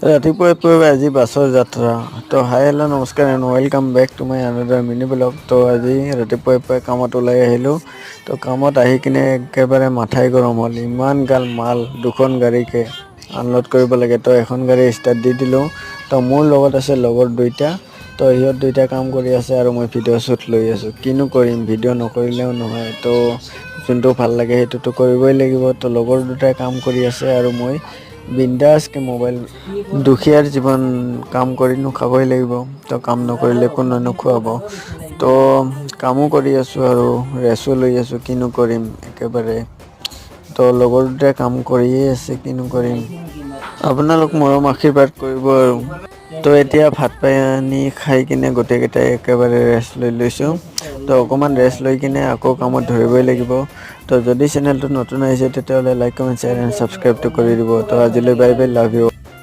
ৰাতিপুৱাই পুৱাই আজি বাছৰ যাত্ৰা। তো হাই, হেল্ল', নমস্কাৰ and welcome back to my another mini vlog। তো আজি ৰাতিপুৱাই পুৱাই কামত ওলাই আহিলোঁ। তো কামত আহি কিনে একেবাৰে মাথাই গৰম হ'ল। ইমান গাল মাল দুখন গাড়ীকে আনলোড কৰিব লাগে। তো এখন গাড়ী ষ্টাৰ্ট দি দিলোঁ। তো মোৰ লগত আছে লগৰ দুইটা। তো সিহঁত দুইটা কাম কৰি আছে আৰু মই ভিডিঅ' শ্বুট লৈ আছোঁ। কিনো কৰিম, ভিডিঅ' নকৰিলেও নহয়। তো যোনটো ভাল লাগে সেইটোতো কৰিবই লাগিব। তো লগৰ দুটাই কাম কৰি আছে আৰু মই বিন্দাছকৈ মোবাইল। দুখীয়াৰ জীৱন, কাম কৰিনো খাবই লাগিব। তো কাম নকৰিলে কোনেনো খুৱাব? তো কামো কৰি আছোঁ আৰু ৰেষ্টো লৈ আছোঁ। কিনো কৰিম একেবাৰে। তো লগৰ দুটাই কাম কৰিয়ে আছে, কিনো কৰিম। আপোনালোক মৰম আশীৰ্বাদ কৰিব আৰু। তো এতিয়া ভাত পানী খাই কিনে গোটেইকেইটাই একেবাৰে ৰেষ্ট লৈ লৈছোঁ। তো অকণমান ৰেষ্ট লৈ কিনে আকৌ কামত ধৰিবই লাগিব। তো যদি চেনেলটো নতুন আহিছে, তেতিয়াহ'লে লাইক, কমেণ্ট, শ্বেয়াৰ এণ্ড ছাবস্ক্ৰাইবটো কৰি দিব। তো আজিলৈ বাই বাই, লাভ you.